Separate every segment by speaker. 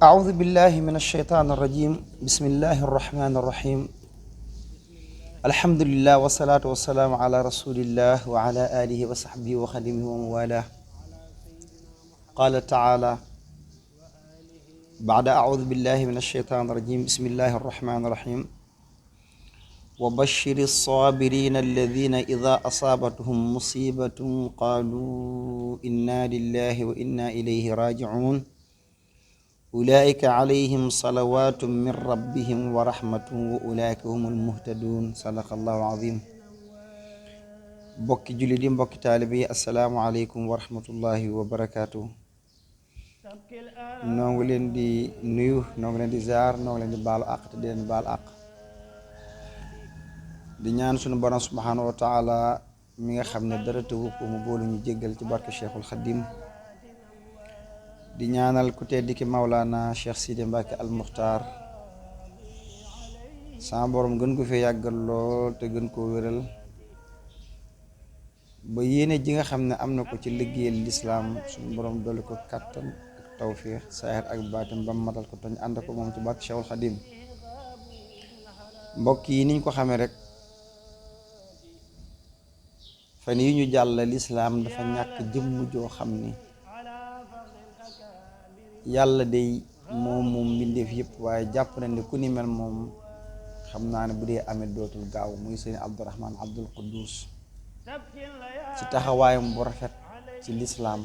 Speaker 1: أعوذ بالله من الشيطان الرجيم بسم الله الرحمن الرحيم الحمد لله والصلاة والسلام على رسول الله وعلى آله وصحبه وخدمه وموالاه قال تعالى بعد أعوذ بالله من الشيطان الرجيم بسم الله الرحمن الرحيم وبشر الصابرين الذين إذا أصابتهم مصيبة قالوا إنا لله وإنا إليه راجعون أولئك عليهم صلوات من ربهم ورحمة وأولئك هم المهتدون صدق الله العظيم mbokki jullit yi mbokki taalibe yi assalaamu aleykum wa rahmatullahi wa barakaatu. noo ngi leen di nuyu noo ngi leen di ziar noo ngi leen di baalu àq te di leen baal àq di ñaan sunu borom subhanahu wa taala mi nga xam ne dara tëwu ko mu boolu ñu jéggal ci barke Cheikhul Khadim di ñaanal ku tedd ki Mawlana Cheikh Sidi Mbacke al Muxtaar sama borom gën ko fee yàggal lool te gën koo wéral ba yéene ji nga xam ne am na ko ci liggéeyal lislaam suñu borom dolli ko kàttan ak tawfiix saahir ak baatin ba matal ko toñ ànd ko moom ci barke Cheikhul Khadim mbokk yi niñ ko xamee rek fan yi ñu jàll lislaam dafa ñàkk jëmm joo xam ni yàlla day moom mbindeef yëpp waaye jàpp na ne ku ni mel moom xam naa ne bu dee amee dootul gaaw muy sëñ Abdourahman Abdul Quddus ci taxawaayam bu rafet ci lislaam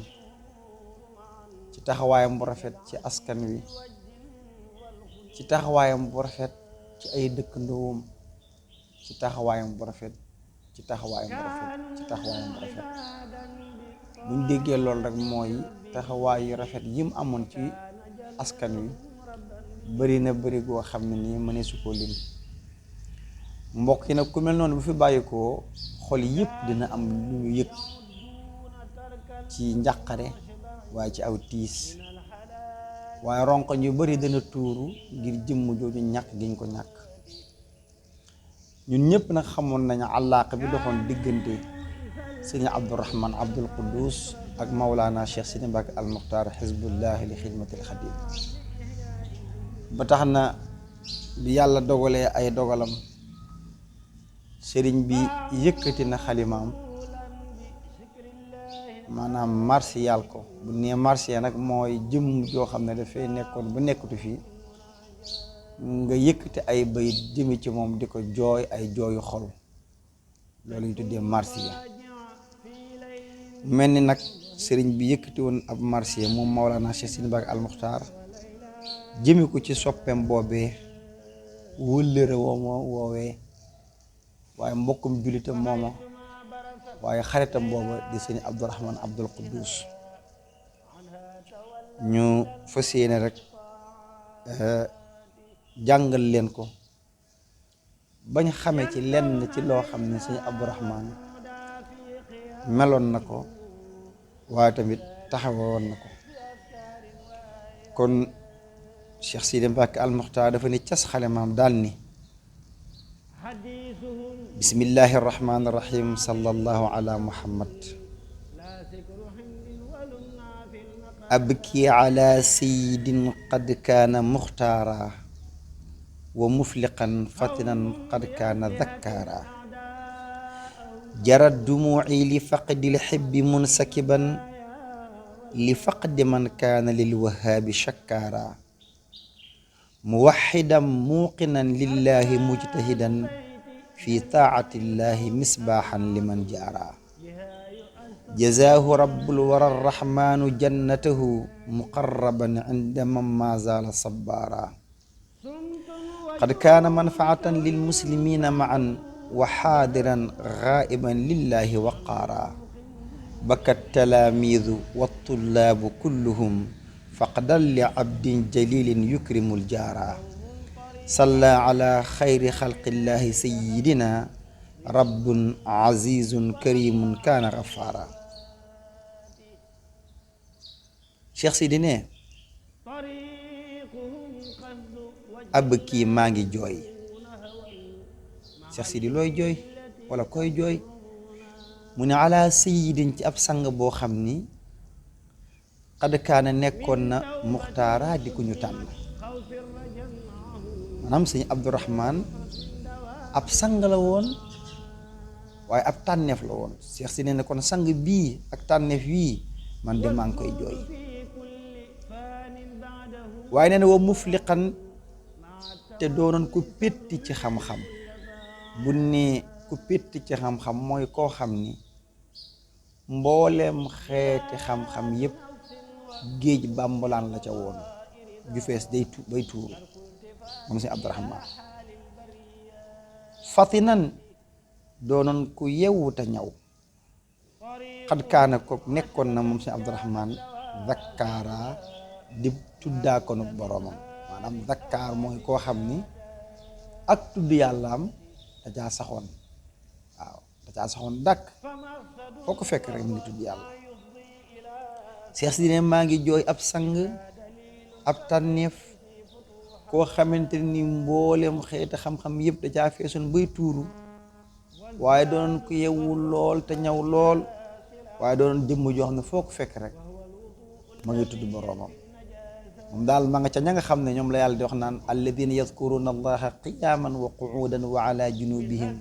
Speaker 1: ci taxawaayam bu rafet ci askan wi ci taxawaayam bu rafet ci ay dëkkandoom ci taxawaayam bu rafet ci taxawaayam bu rafet buñ déggee loolu rek mooy taxawaay yu rafet yim amoon ci askan wi bari na bari goo xam ne nii mënee su ko lim mbokk yi nag ku mel noonu bu fi bàyyikoo xol yëpp dina am lu ñu yëg ci njàqare waaye ci aw tiis waaye ronkoñ yu bari dana tuuru ngir jëmm jooju ñàkk giñ ko ñàkk ñun ñëpp nag xamoon nañu àllaaqa bi doxoon diggante sëñ Abdourahman Abdul Quddus ak Mawlana Cheikh Sidi Mbacke al Muxtaar xizbullahi li xidmatil xadim ba tax na bi yàlla dogalee ay dogalam sëriñ bi yëkkati na xalimaam maanaam marsiyal ko bu nee marsiya nag mooy jëmm joo xam ne dafay nekkoon ba nekkatu fii nga yëkkati ay bayit jëme ci moom di ko jooy ay jooyu xol loolu ñu tuddee marsiya mel ni nag sëriñ bi yëkkati woon ab marsiya moom Mawlana Cheikh Sidi Mbacke al Muxtaar jëme ko ci soppeem boobee wëllëre woowee waaye mbokkum jullitam mooma waaye xaritam booba di sëñ Abdourahman Abdul Quddus ñu fas yéene rek jàngal leen ko bañ xamee ci lenn ci loo xam ne sëñ Abdourahman meloon na ko waaye tamit taxawoon na ko kon Cheikh Sidi Mbacke al Muxtaar dafa ni cas xale maam daal ni bismillahi irrahmani irrahim sallallahu ala muhammad abki ala sayidin qad kaana muxtaara wa mufliqan fatinan qad kaana dakkaara jarat dumuuci li faqdi lxibbi munsakiban li faqdi man kaana lilwahaabi shakkaara muwaxidan muuqinan lillahi mujtahidan fi taatillahi misbaaxan liman jaara jazaahu rabbul wara arrahmaanu jannatahu muqarraban inda man maa zaala sabbaara qad kaana manfaatan lilmuslimina maan wa xaadiran gaa'iban lillahi waqaara bakat talaamiidu wattullaabu kulluhum faqdan li abdin jalilin yukrimul jaara salla ala xayri xalqillahi sayidina rabbun azizun karimun kaana gafaara Cheikh Sidi ne ab kii maa ngi jooy Cheikh Sidi looy jooy wala koy jooy mu ne ala sayidin ci ab sang boo xam ni xad kaana nekkoon na muxtaara di ku ñu tànn maanaam sëñ Abdourahman ab sang la woon waaye ab tànneef la woon Cheikh si nee na kon sang bii ak tànneef yii man de maa ngi koy jooy waaye nee na wa mufliqan te doonoon ku pétti ci xam-xam bu ne ku pétti ci xam-xam mooy koo xam ni mboolem xeeti xam-xam yépp géej bàmbalaan la ca woon ju fees bay tuuru moom si Abdourahman fatinan doonoon ku yewwuta ñaw xad kaana ko nekkoon na moom si Abdourahman zakkaara di tuddaa ko nu boroomam maanaam zakkaar mooy koo xam ni ak tudd yàllaam da caa saxoon waaw da caa saxoon dàkk foo ko fekk rek mu ngi tudd yàlla Cheikh si ne maa ngi jooy ab sang ab tànneef koo xamante ni mboolem xeeti xam-xam yëpp da caa feesoon bay tuuru waaye doon ko yewwu lool te ñaw lool waaye doon jëmm joo xam ne foo ko fekk rek ma ngi tudd boroomam moom daal ma nga ca ña nga xam ne ñoom la yàlla di wax naan alladina yadkuruna allaha qiyaman wa qu'udan wa ala junubihim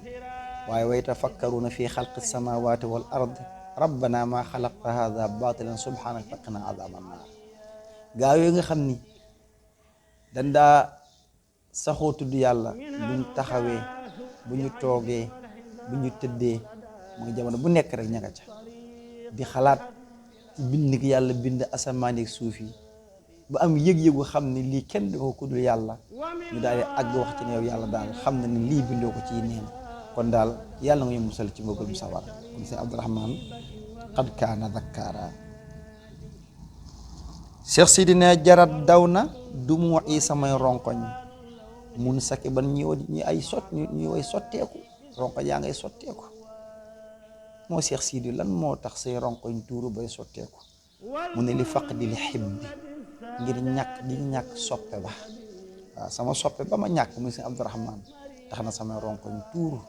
Speaker 1: waaye wa yatafakkaruna fi xalqi samawati wal ard rabbana ma xalaqta hada batilan subhanaka faqina azaban naar gaa yooyu nga xam ni dañ daa saxoo tudd yàlla buñ taxawee bu ñu toogee bu ñu tëddee mooy jamono bu nekk rek ña nga ca di xalaat ci bind gi yàlla bind asamaan ak suuf yi ba am yëg-yëgu xam ne lii kenn du ko kudul yàlla ñu daal di àgg wax ci ne yow yàlla daal xam na ne lii bindoo ko ci neen kon daal yàlla nga ñu musal ci mbëggul mu sawar kon sëñ Abdourahman qad kaana zakkaara Cheikh Sidi ne jarat daw na du mu yi samay ronkoñ mun saki ban ñi ay way sotteeku ronkoñ yaa ngay sotteeku moo Cheikh Sidi lan moo tax say ronkoñ tuuru bay sotteeku mu ne li faq di li xib bi ngir ñàkk soppe ba waaw sama soppe ba ma ñàkk muy sëñ Abdourahman tax na samay ronkoñ tuuru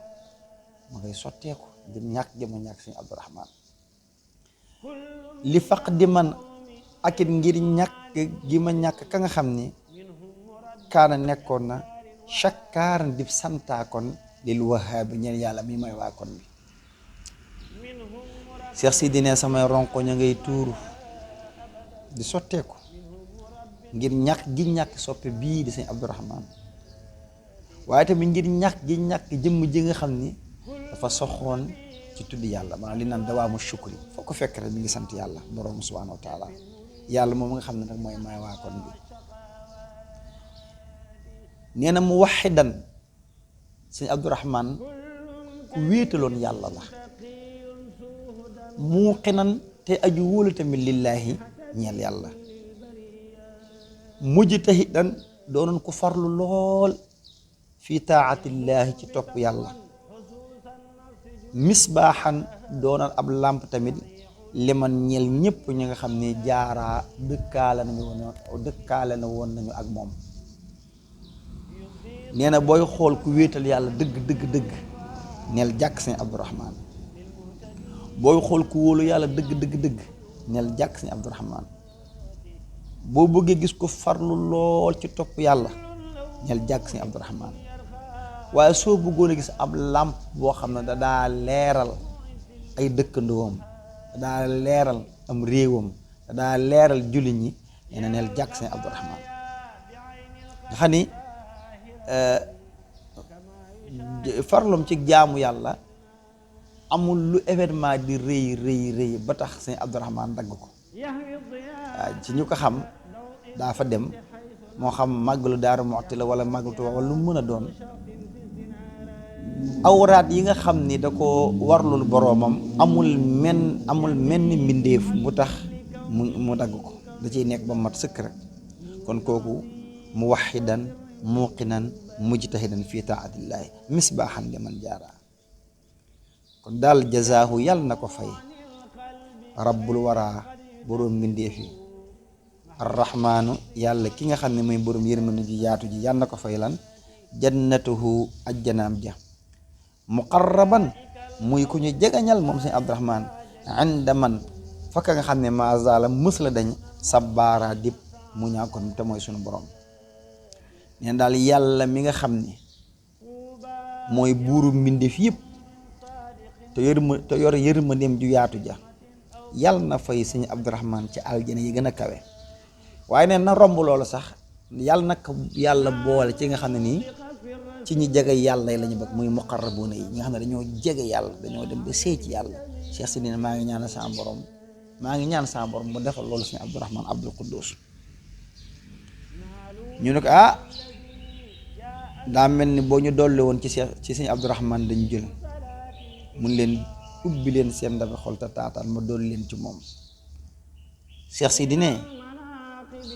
Speaker 1: ma ngay sotteeku ngir ñàkk gi ma ñàkk sëñ Abdourahman li faq di man akit ngir ñàkk gi ma ñàkk ka nga xam ni kaana nekkoon na shakkaaran dib santaakon lil wahaabi ñeen yàlla mi may waakon bi Cheikh Sidi ne samay ronkoñ a ngay tuuru di sotteeku ngir ñàkk gi ñàkk soppe bii di sëñ Abdourahman waaye tamit ngir ñàkk gi ñàkk jëmm ji nga xam ni dafa soxoon ci tudd yàlla maanaam li naan dawaamu shukri foo ko fekk rek mi ngi sant yàlla borom subhanahu wa taala yàlla moom nga xam ne nag mooy may waa kon bi nee na mu waxidan sëñ Abdourahman ku wéetaloon yàlla la muuqinan te aju wóolu tamit lillaahi ñeel yàlla mujtahidan doonoon ku farlu lool fi taatillaahi ci topp yàlla misbaaxan doonoon ab làmp tamit liman ñeel ñëpp ñi nga xam ne jaaraa dëkkaale na woon nañu ak moom nee na booy xool ku wéetal yàlla dëgg neel jàkk sëñ Abdourahman booy xool ku wóolu yàlla dëgg neel jàkk sëñ Abdourahman boo bëggee gis ko farlu lool ci topp yàlla neel jàkk sëñ Abdourahman waaye soo bëggoon a gis ab làmp boo xam ne daa leeral ay dëkkandoom daa leeral am réewam daa leeral jullit ñi nee na neel jàkk sëñ Abdourahman nga xam ni farlom ci jaamu yàlla amul lu événement di rëy ba tax sëñ Abdourahman dagg ko waaw ci ñu ko xam daa fa dem moo xam màggalu Daaru Muxti la wala màggalu Tuubaa wala lu mu mën a doon awraat yi nga xam ni da ko warlul boroomam amul menn mbindeef bu tax mu dagg ko da ciy nekk ba mat sëkk rek kon kooku muwaxidan muuqinan mujtahidan fi taatillaahi misbaaxan liman jaara kon daal jazaahu yàlla na ko fay rabbul waraa boroom mbindeef yi arrahmaanu yàlla ki nga xam ne mooy boroom yërmande ji yaatu ji yàlla na ko fay lan jannatuhu ajjanaam ja muqarraban muy ku ñu jegañal moom sëñ Abdourahman inda man fakka nga xam ne mazala mës la dañ sabbaara dib mu ñaa kon te mooy sunu borom. neen daal yàlla mi nga xam ni mooy buuru mbindeef yëpp te yor yërmandeem ju yaatu ja, yàlla na fay sëñ Abdourahmane ci aljana yi gën a kawe. waaye neen na romb loolu sax yàlla nag yàlla boole ci nga xam ne nii ci ñi jege yàlla yi la ñu bokk, muy muqarrabuuna yi ñi nga xam ne dañoo jege yàlla, dañoo dem ba sëy ci yàlla. Cheikh si ne maa ngi ñaan sama borom mu defal loolu sëñ Abdourahmane Abdul Quddus. ñu ne ko daa mel ni boo ñu dolli woon ci sëñ Abdourahmane dañu jël mun leen ubbi leen seen ndabi xol te taataan ma dolli leen ci moom. Cheikh si di ne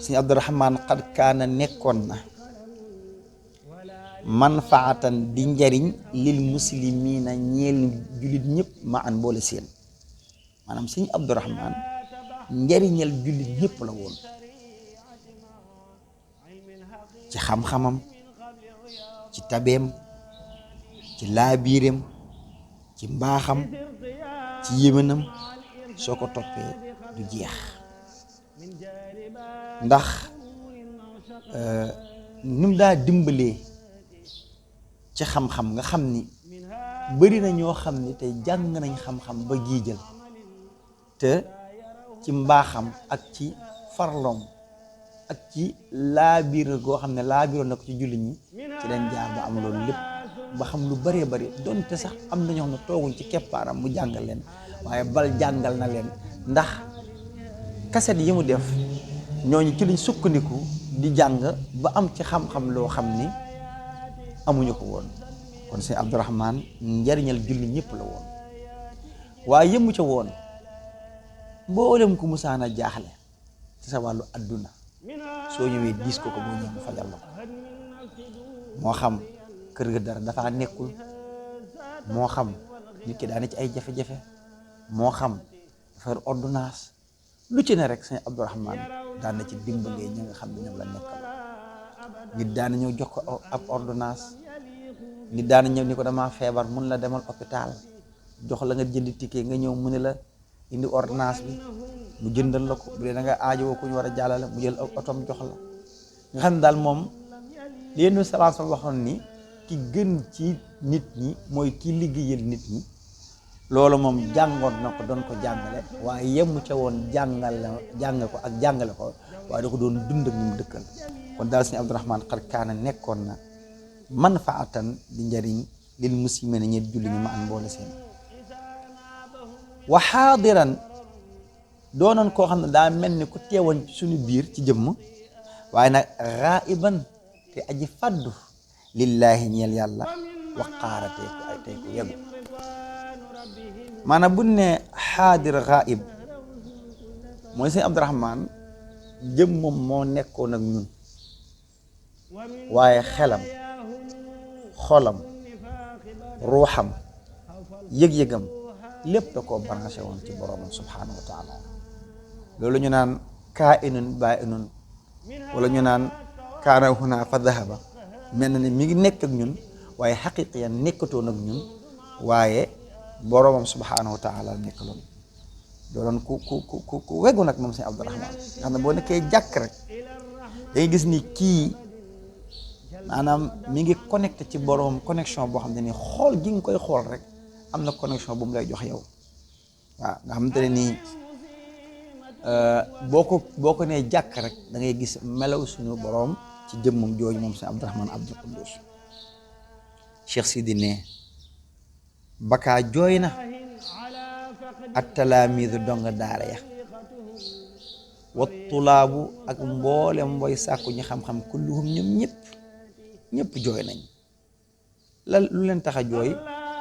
Speaker 1: sëñ Abdourahmane xad kaana nekkoon na manfaatan di njariñ lil muslimiina ñeel jullit ñëpp ma an boole seen. maanaam sëñ Abdourahmane njariñal jullit ñëpp la woon ci xam-xamam, ci tabeem, ci laabiireem, ci mbaaxam, ci yéwénam, soo ko toppee du jeex. ndax ni mu daa dimbalee ci xam-xam nga xam ni bari na ñoo xam ni tey jàng nañ xam-xam ba giijal te ci mbaaxam ak ci farloom ak ci laabiir goo xam ne laabiroon na ko ci jullit ñi ci leen jaar ba am loolu lépp ba xam lu bëree bëri donte sax am na ñoo xam ne tooguñ ci keppaaram mu jàngal leen, waaye bal jàngal na leen. ndax kaset yi mu def ñooñu ci liñ sukkandiku di jàng ba am ci xam-xam loo xam ni amuñu ko woon. kon sëñ Abdourahmane njariñal julli ñëpp la woon. waaye yëmu ca woon, mboolem ku musaana jaaxle ci sa wàllu adduna soo ñëwee diis ko boo ñëw mu fajal la ko. moo xam kër ga dara dafa nekkul, moo xam nit ki daane ci ay jafe-jafe, moo xam dafa yor ordonnance, lu ci ne rek sëñ Abdourahmane daan na ci dimbalee ñi nga xam ne ñoom la nekkal. nit daana ñëw jox ko ab ordonnance, nit daana ñëw ni ko damaa feebar mun la demal hôpital, jox la nga jënd ticket nga ñëw mu ne la indi ordonnance bi, mu jëndal la ko. bu dee da nga aajowoo ku ñu war a jàllale mu jël otom jox la. nga xam ne daal moom li Yonent bi sallallahu alayhi wa sallam waxoon ni ki gën ci nit ñi mooy ki liggéeyal nit ñi, loolu moom jàngoon na ko doon ko jàngale, waaye yemu ca woon jàng ko ak jàngale ko, waaye da ko doon dund ak ñu mu dëkkal. kon daal sëñ Abdourahmane xar kaana nekkoon na manfaatan di njariñ lil muslimiina ñeet julli ñu ma an boole seen. wa xaadiran doonoon koo xam ne daa mel ni ku teewoon ci suñu biir ci jëmm, waaye nag xaa'iban te aji faddu lillaahi ñeel yàlla waqaara tey ko yegu. maanaam bu ne xaadir xaa'ib mooy sëñ Abdourahmane jëmmam moo nekkoon ak ñun, waaye xelam, xolam, ruuxam, yëg-yëgam lépp da koo branché woon ci boroomam subhaanahu wa taala. loolu ñu naan kaa'inun baa'inun, wala ñu naan kaana huna fa dahaba, mel na ni mi ngi nekk ak ñun waaye xaqiqiyan nekkatoon ak ñun, waaye boroomam subhaanahu wa taala nekkaloon. dooloon ku weggu nag moom sëñ Abdourahmane nga xam ne boo nekkee jàkk rek dangay gis ni kii maanaam mi ngi connecté ci boroom connexion boo xam ne ni xool gi nga koy xool rek am na connexion bu mu lay jox yow. waaw nga xamante ne nii boo ko nee jàkk rek da ngay gis melaw suñu boroom ci jëmmam jooju moom sëñ Abdourahmane Abdul Quddus. Cheikh Sidi ne bakaa jooy na ak talaamiidu donga daara ya wa tulaabu ak mboolem mboy sàkku ñu xam-xam kulluhum ñoom ñëpp jooy nañ. lu leen tax a jooy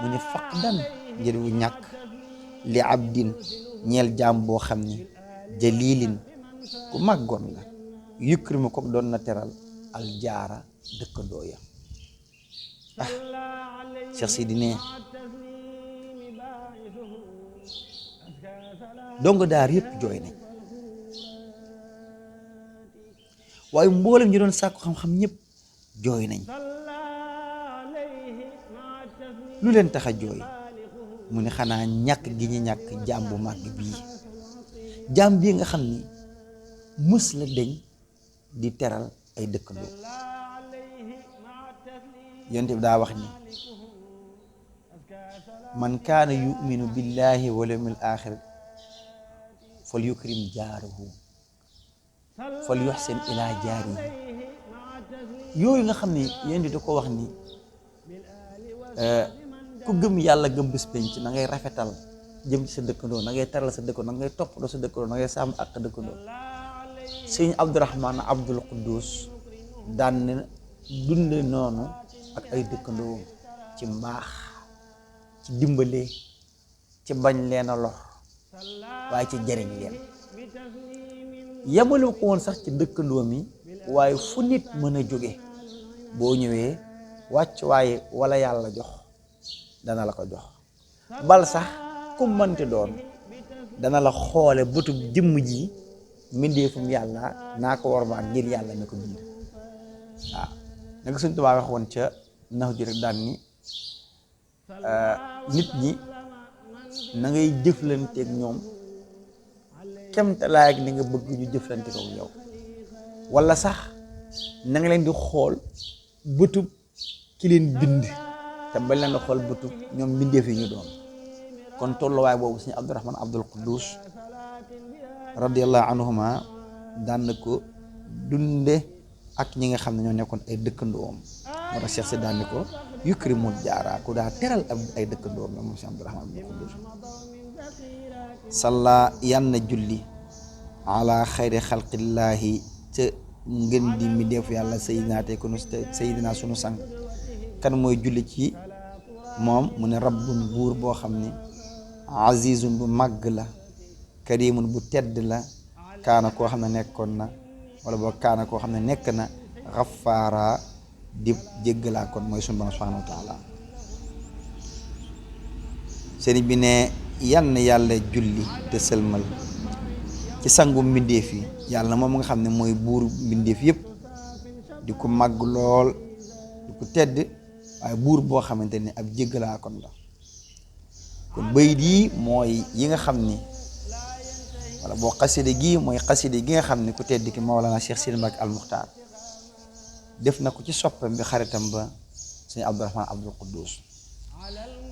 Speaker 1: mu ne faqdan ngir wu ñàkk li abdin ñeel jaam boo xam ni jalilin ku màggoon la yukrimu ko doon na teral aljaara dëkkandoo ya. Cheikh Sidi ne dongo daar yëpp jooy nañ, waaye mboolem ñu doon sàkku xam-xam ñëpp jooy nañ. lu leen tax a jooy mu ne xanaa ñàkk gi ñu ñàkk jaam bu màgg bii, jaam bii nga xam ni mës la deñ di teral ay dëkkandoo. yonent bi daa wax ni man kaana yuminu billahi wal yawmil axir fal yukrim jaarahu fal yuxsin ila jaarihi. yooyu nga xam ne yonent bi da ko wax ni ku gëm yàlla gëm bés penc na ngay rafetal jëm ci sa dëkkandoo, na ngay teral sa dëkkandoo, na ngay toppatoo sa dëkkandoo, na ngay sàmm ak dëkkandoo. sëñ Abdourahman Abdul Quddus daan ne dunde noonu ak ay dëkkandoo ci mbaax, ci dimbale, ci bañ leen a lor, waaye ci jariñ leen. yemale ko woon sax ci dëkkandoo mi, waaye fu nit mën a jóge boo ñëwee wàcc waaye wala yàlla jox dana la ko jox. bal sax ku mënti doon dana la xoole bëtub jëmm ji mbindeefum yàlla naa ko war ma ngir yàlla na ko bind. waaw nanga Sëñ Tuubaa wax woon ca nax ji rek daan ni nit ñi na ngay jëflanteeg ñoom kemtalaay ak ni nga bëgg ñu jëflante ko yow, wala sax na nga leen di xool bëtub ki leen bind te bañ leen di xool bëtub ñoom mbindeef yi ñu doon. kon tolluwaay boobu Sëñ Abdourahman Abdul Quddus radiyallahu anhuma daan na ko dunde ak ñi nga xam ne ñoo nekkoon ay dëkkandoom. moo tax Cheikh si daan ni ko yukrimul jaara, ku daa teral ay dëkkandoom la moom Sëñ Abdourahman Abdul Quddus. salla yanna julli ala xayri xalqillaahi ca ngën di mi def yàlla sayidina sunu sang. kan mooy julli ci moom mu ne rabbun buur boo xam ne azizun bu màgg la, karimun bu tedd la, kaana koo xam ne nekkoon na wala boo kaana koo xam ne nekk na xafaara di jéggalaa kon mooy sunu Boroom subhaanahu wa taala. sëriñ bi ne yal na yàlla julli te sëlmal ci sangu mbindeef yi, yàlla moom nga xam ne mooy buur mbindeef yëpp, di ko màgg lool, di ko tedd, waaye buur boo xamante ni ab jéggalaa kon la. kon bayit yi mooy yi nga xam ni wala boo xaside gi mooy xaside gi nga xam ne ku tedd ki Mawlana Cheikh Sidi Mbacke al Muxtaar def na ko ci soppam bi xaritam ba Sëñ Abdourahman Abdul Quddus.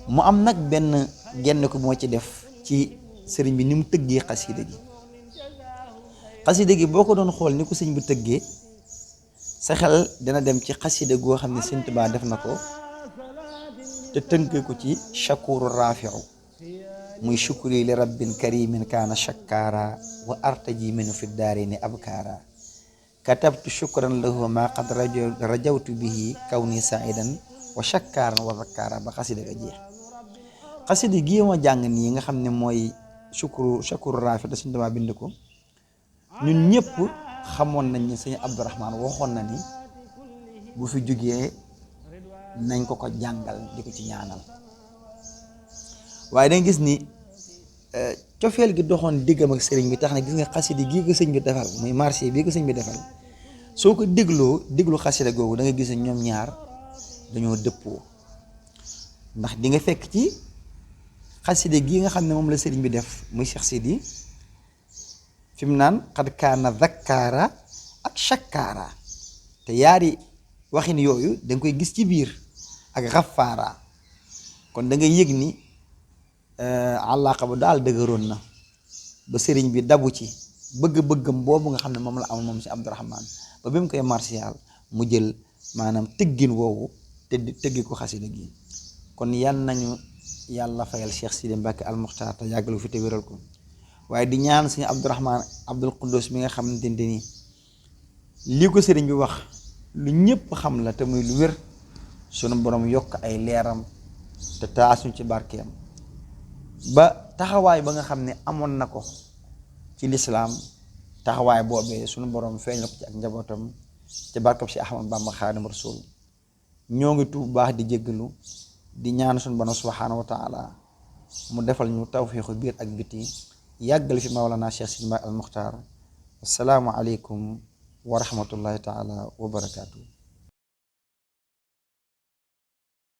Speaker 1: mu am nag genn ko moo ci def ci sëriñ bi ni mu tëggee xaside gi. xaside gi boo ko doon xool ni ko sëñ bi tëggee sa xel dina dem ci xaside goo xam ne Sëñ Tuubaa def na ko te tënk ko ci shakuru rafiu, muy shukri li rabbin karimin kaana shakkaara wa artaji minu fi daarini abkaara katabtu shukran lahu ma qad rajawtu bihi kawni saidan wa shakkaaran wa zakkaara ba xaside ga jeex. xaside gi ma jàng nii nga xam ne mooy shakuru rafiu te Sëñ Tuubaa bind ko, ñun ñëpp xamoon nañ ni Sëñ Abdourahman waxoon na ni bu fi jógee nañ ko jàngal di ko ci ñaanal. waaye danga gis ni cofeel gi doxoon diggam ak sëriñ bi tax na gis nga xaside gii ko sëñ bi defal muy marché bii ko sëñ bi defal, soo ko déglu xaside googu da nga gis ne ñoom ñaar dañoo dëppoo. ndax di nga fekk ci xaside gii nga xam ne moom la sëriñ bi def muy Cheikh Sidi fi mu naan xad kaana zakkaara ak shakkaara, te yaari waxin yooyu da nga koy gis ci biir ak xafaara. kon da nga yëg ni àllaaqa ba daal dëgëroon na ba sëriñ bi dabu ci bëgg-bëggam boobu nga xam ne moom la am moom si Abdourahman ba bi mu koy martial mu jël maanaam tëggin woowu te tëggi ko xasida gi. kon yan nañu yàlla fayal Cheikh Sidi Mbacke al Muxtaar te yàggalu fi te wéral ko, waaye di ñaan Sëñ Abdourahman Abdul Quddus mi nga xamante ni lii ko sëriñ bi wax lu ñëpp xam la te muy lu wér, sunu borom yokk ay leeram te taasuñ ci barkeem ba taxawaay ba nga xam ne amoon na ko ci lislaam, taxawaay boobee sunu borom feeñ la ko ci ak njabootam ci barkab si Ahmad Bamba Xaadimu Rasuul. ñoo ngi tuub baax di jéggalu di ñaan sunu borom subhaanahu wa taala mu defal ñu tawfiixu biir ak biti, yàggal fi Mawlana Cheikh Sidi Mbacke al Muxtaar. assalaamu aleykum wa rahmatullahi taala wa barakaatu.